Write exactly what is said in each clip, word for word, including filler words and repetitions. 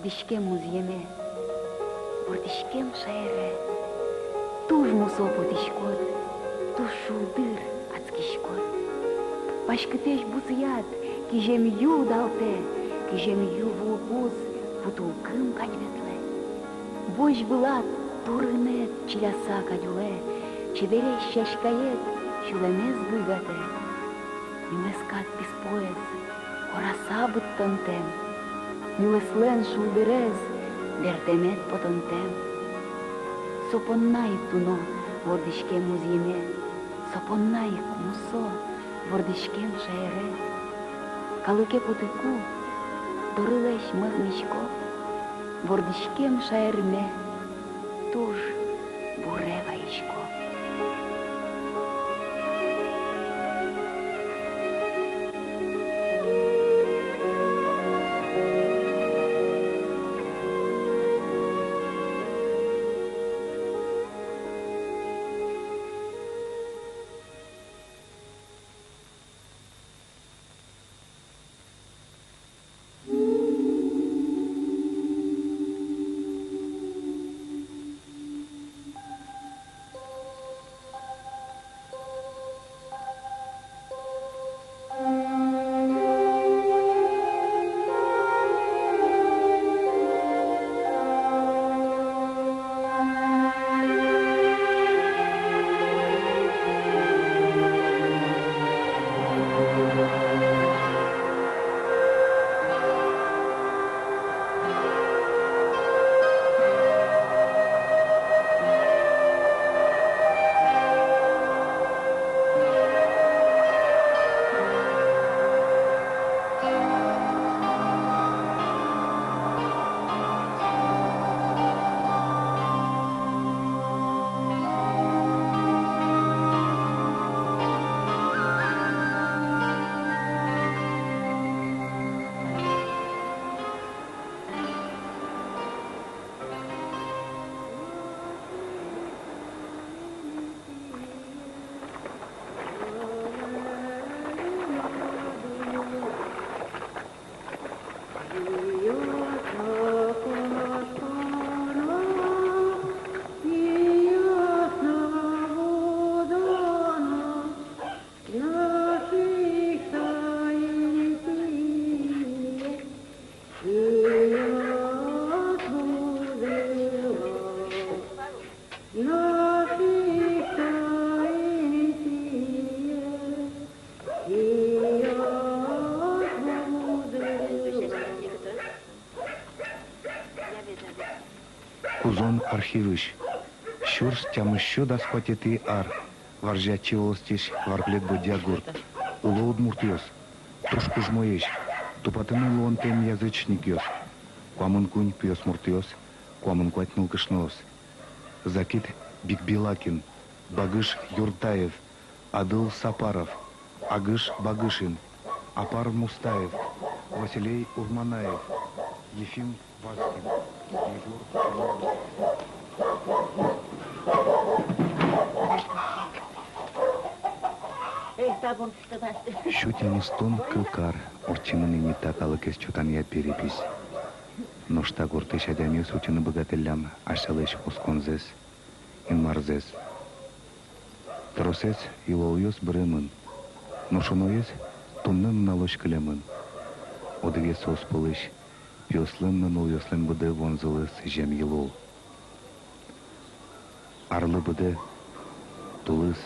Вордӥськем музъеме, вордӥськем шаере. Туж мусо потӥськод, туж шулдыр адскиськод. Паськытэсь бусыяд кизем ю удалтэ, кизем ю вуыпуз ву тулкым кадь ветлэ. Возь вылад турынэд чиляса кадь улэ, чебересь сяськаед сюлэмез буйгатэ. Нюлэскад писпуэз кораса быдтонтэм, нюлэслэн шулдырез бертэмед потонтэм. Со понна ик дуно вордӥськем музъеме, со понна ик мусо вордӥськем шаере. Калыке потыку, дорылэсь мӧзмисько, вордӥськем шаерме туж буре вайисько. Кузон архивысь. Сюрс тямыссю дас куатетӥ ар. Варӟа-Чилолэстӥсь Варклед-Бодья гурт. Уло удмуртъёс. Туж кужмоесь. Тупатыны луонтэм язычникъёс. Куамын куинь пиосмуртъёс, куамын куать нылкышноос. Закит Бикбелакин, Багыш Юртаев, Адыл Сапаров, Агыш Багышин, Апар Мустаев, Василей Урманаев, Ефим Васькин, Егор Кулёнов. Сю тямыстон кык ар ортчемын ини та калыкез чотанъя перепись. Нош та гуртысь адямиос утьыны быгатӥллям асьсэлэсь осконзэс, инмарзэс. Тросэз йылолъёс быремын, нош уноез туннэ нуналозь кылемын. Одӥгез соос пӧлысь пиослэн но нылъёслэн быдэ вуонзылы сӥзем йылол. Арлы быдэ, тулыс,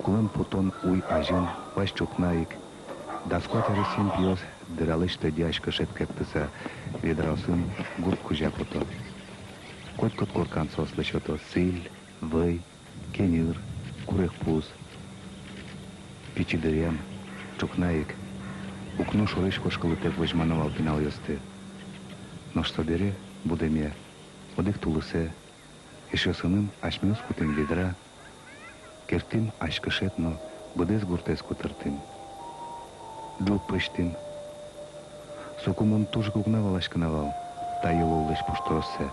кулэм потон уй азьын, вазь ӵукна ик, дас куать аресъем пиос дыралэсь тӧдьы азькышет керттыса ведраосын гурт кузя пото. Котькуд коркан соослы сёто сӥль, вӧй, кеньыр, курегпуз. Пичи дыръям ӵукна ик укно шорысь кошкылытэк возьмано вал пиналъёсты. Нош собере, будэме, одӥг тулысэ, эшъёсыным асьмеос кутӥм ведра, керттӥм азькышет но быдэс гуртэз котыртӥм. Ӝук пӧзьтӥм. Соку мон туж ик уг на валаськы на вал та йылоллэсь пуштроссэ.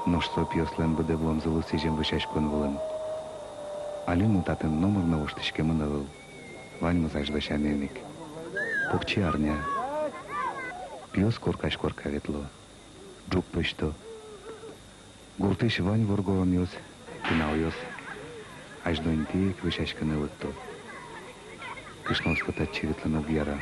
Нош со пиослэн быдэ вуонзылы сӥзем вӧсяськон вылэм. Али но татын номыр но воштӥськемын ӧвӧл. Ваньмыз азьло сямен ик. Покчи арня. Пиос коркась корка ветло, ӝук пӧзьто. Гуртысь вань воргоронъёс, пиналъёс азьло интые ик вӧсяськыны лыкто. Кышноосты татчы ветлыны уг яра.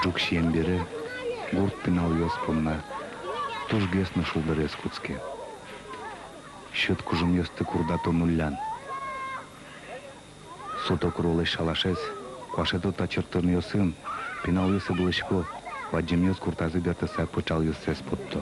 Ӝук сием бере гурт пиналъёс понна тужгес но шулдырез кутске. Сьӧд кужымъёсты курдато нуллян. Суто куролэсь шалашез куашето та чыртонъёсын, пиналъёс ыбылӥсько, бадӟымъёс гуртазы бертыса пыӵалъёссэс потто.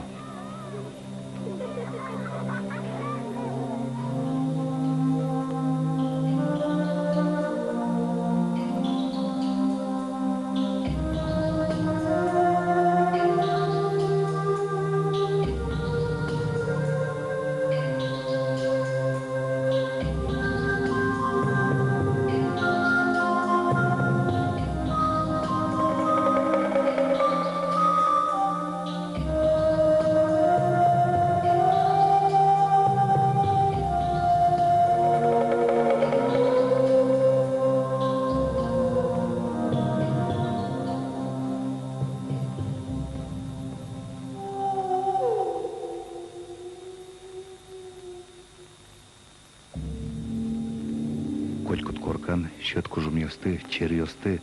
Котькуд коркан сьӧд кужымъёсты, черъёсты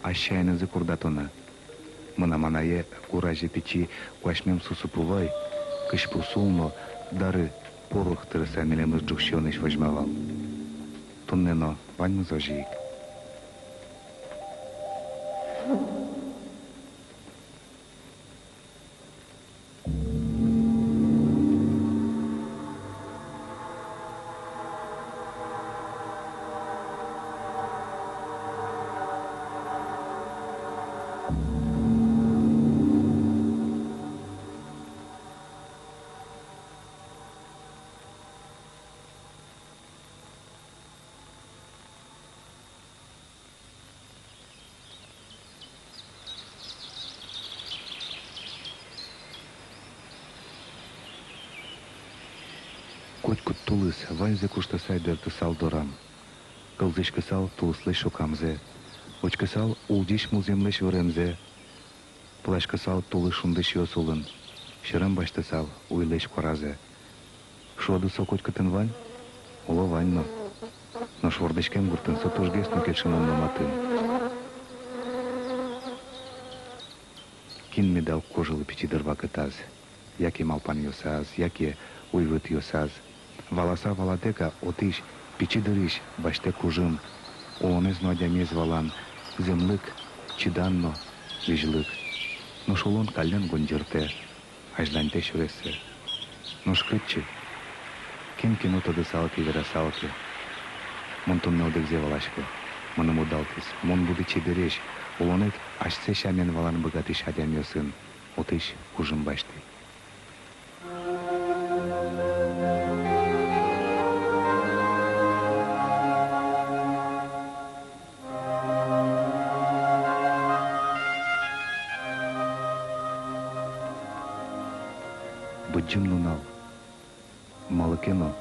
ас сяйынызы курдато на. Мынам анае гур азе пичи куасьмем сусыпу вай, кызьпу сул но дары, порох тырыса, милемыз ӝук сиёнысь возьма вал. Туннэ но ваньмыз озьы ик. Котькуд тулыс ваньзэ куштыса бертысал дорам. Кылзӥськысал тулыслэсь шукамзэ, учкысал улӟись музъемлэсь выремзэ, пыласькысал тулыс шунды сиос улын, серем басьтысал уйлэсь куаразэ. Шуоды, со котькытын вань? Оло, вань но. Нош вордӥськем гуртын со тужгес но кельшымон но матын. Кин меда уг кожылы пичи дыр вакытаз, яке малпанъёсаз, яке уйвӧтъёсаз. Валаса-валатэк-а, отысь, пичи дырысь, басьтэ кужым, улонэз но адямиез валан, зэмлык, чидан но визьлык. Нош улон каллен гондыртэ, азьланьтэ сюрессэ. Нош кытчы? Кин кинэ тодысал ке, верасал ке. Мон туннэ одӥгзэ валасько: мыным удалтӥз. Мон буды чебересь, улонэд асьсэ сямен валан быгатӥсь адямиосын, отысь кужым басьтӥ. Быдӟым нунал. Малы ке но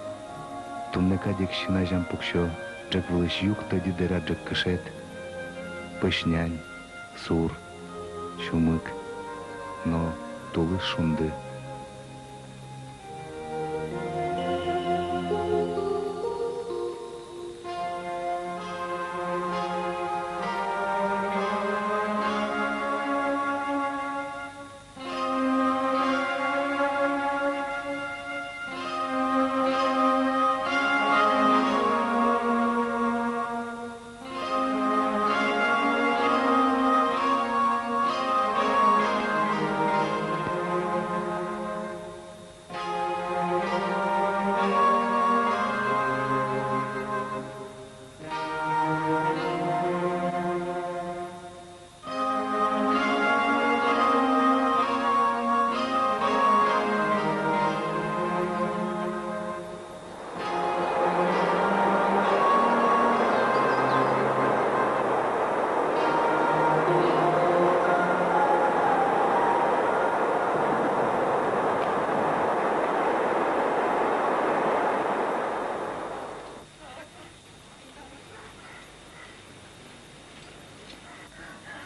туннэ кадь ик син азям пуксё ӝӧк вылысь юг тӧдьы дэря ӝӧккышет, пӧсь нянь, сур, сюмык но тулыс шунды.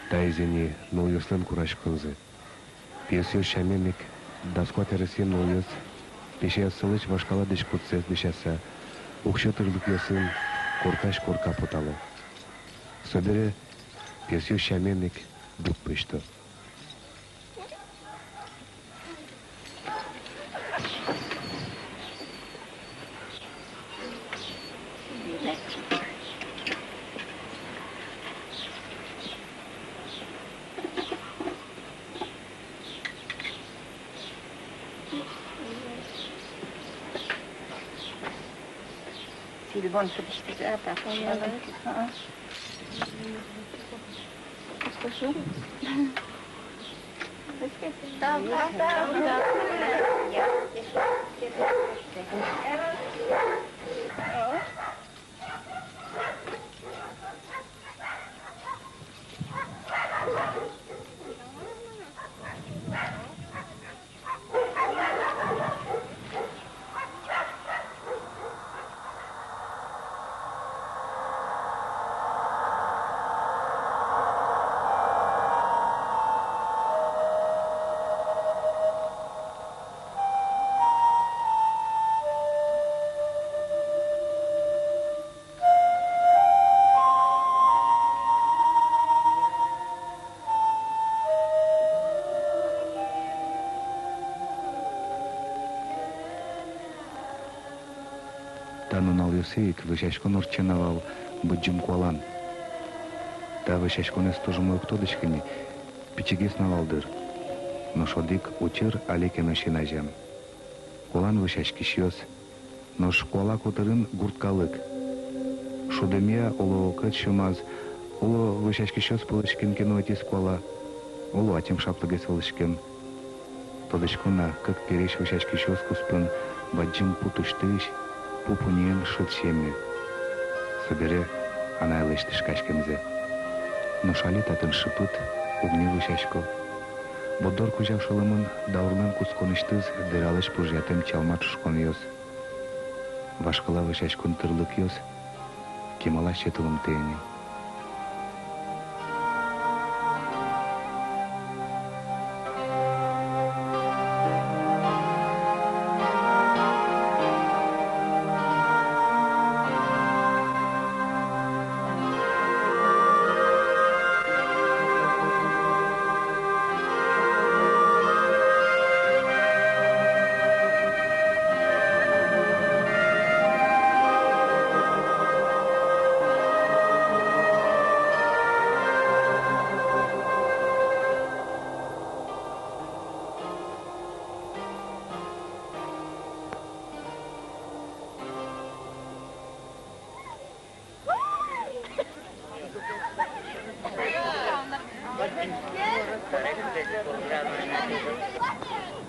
Таиз ини нылъёслэн кураськонзы. Пиосъёс сямен ик, дас куать аресъем нылъёс песяйёссылэсь вашкала дӥськутсэс дӥсяса, уксё тырлыкъёсын коркась корка потало. Собере пиосъёс сямен ик дук пӧзьто. Тӥлбон пыдыстӥз-а, так? Ага. Та нуналъёсы ик вӧсяськон ортче на вал Быдӟым куалан. Та вӧсяськонэз туж умой уг тодӥськы ни, пичигес на вал дыр. Нош одӥг учыр али ке но син азям. Куалан вӧсяськисьёс, нош куала котырын гурт калык. Шудэмъя, оло, кӧт сюмаз, оло, вӧсяськисьёс пӧлысь кин ке но ӧтиз куала, оло, ачим шаплыгес вӧлӥськем. Тодӥсько на, кык пересь вӧсяськисьёс куспын бадӟым пу тусьтыысь пу пуньыен шыд сиеме. Собере анай лэсьтӥз каськемзэ. Нош али татын шыпыт, уг ни вӧсясько. Борддор кузя шӧлымын даурлэн кутсконысьтыз дэралэсь пужъятэм чалма ӵушконъёс. вашкала вӧсяськон тырлыкъёс кемалась сётылымтэ ини.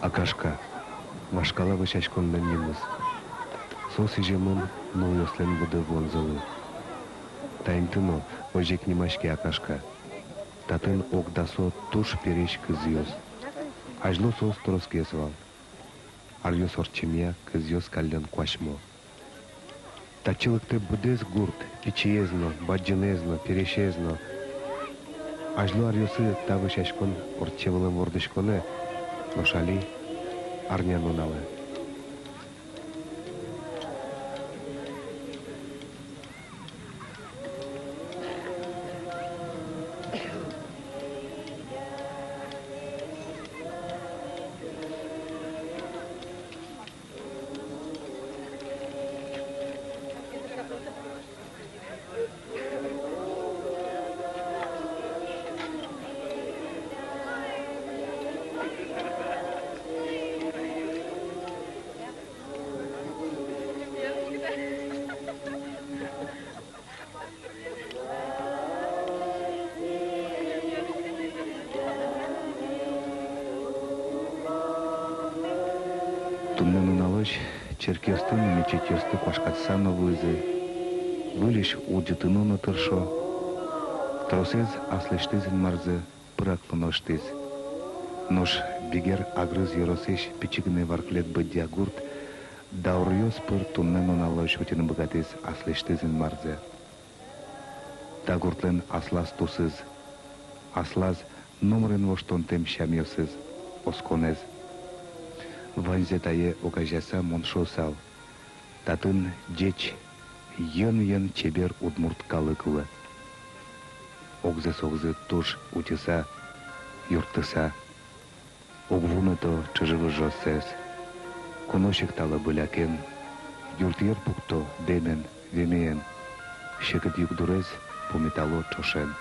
Акашка. Вашкала вӧсяськонлэн нимыз. Со сӥземын нылъёслэн будэ вуонзылы. Та инты но озьы ик нимаське Акашка. Татын ог дасо туж пересь кызъёс. Азьло соос тросгес вал. Аръёс ортчемъя кызъёс каллен куасьмо. Татчы лыктэ быдэс гурт, пичиез но, бадӟынэз но, пересез но. Азьло аръёсы та вӧсяськон ортче вылэм вордӥськонэ, нош али арня нуналэ. Туннэ нуналозь черкъёсты но мечетьёсты куашкатыса но вуизы, выльысь улӟытыны но тыршо, тросэз аслэсьтыз Инмарзэ пыраклы но ыштӥз. Нош Бигер-Агрыз ёросысь пичи гинэ Варклед-Бӧдья гурт дауръёс пыр туннэ нуналозь утьыны быгатӥз аслэсьтыз Инмарзэ. Та гуртлэн аслаз тусыз, аслаз номырен воштонтэм сямъёсыз, осконэз. Ваньзэ тае огазеяса мон шуысал: татын ӟеч, йӧн-йӧн чебер удмурт калык улэ. Огзэс огзы туж утьыса, юрттыса, уг вунэто чыжы-выжыоссэс. Куно секталэ былякен, юртъер пукто дэмен, вемеен, секыт югдурез пумитало ӵошен.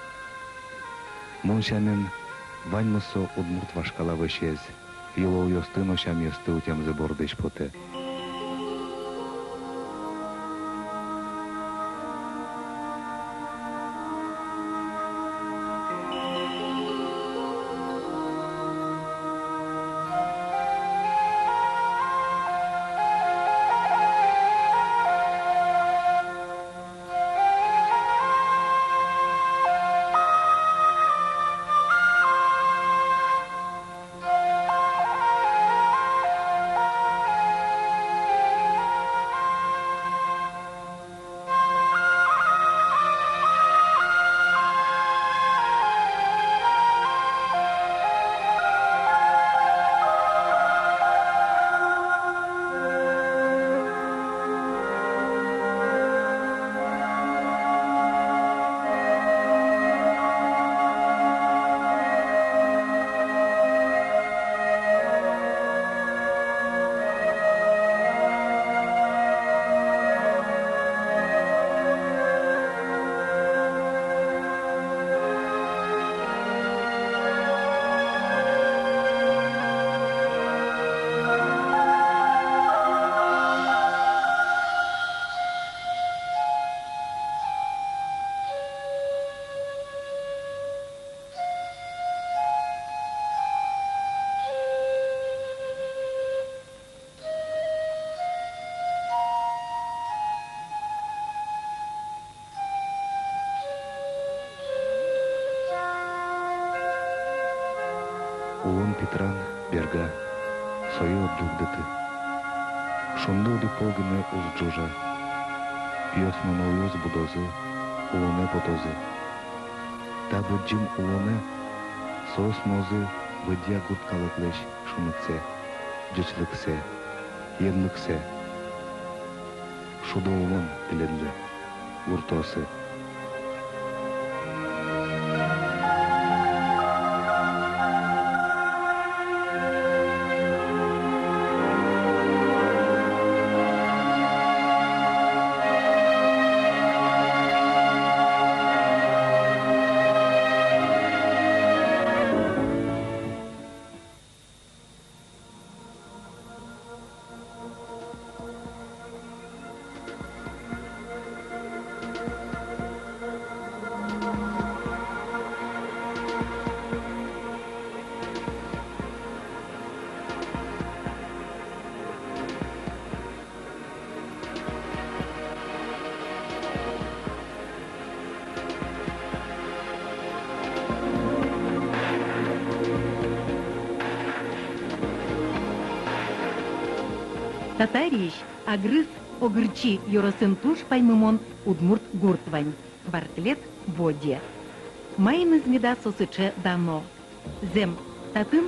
Мон сямен, ваньмыз со удмурт вашкала вӧсез йылолъёсты но сямъёсты утемзы бордысь потэ. Улон питран, берга, сое уд дугдыты. Шунды удыпо гинэ уз ӝожа. Пиос но нылъёс будозы, улонэ потозы. Та быдӟым улонэ соос нуозы Вӧдья гурт калыклэсь шунытсэ, ӟечлыксэ, йӧнлыксэ. Шудо улон тӥледлы, гуртоосы. Татариысь Агрыз Огырчи ёросын туж паймымон удмурт гурт вань, Бартлетт-Бӧдья. Маиныз меда со сыӵе дано? Зэм, татын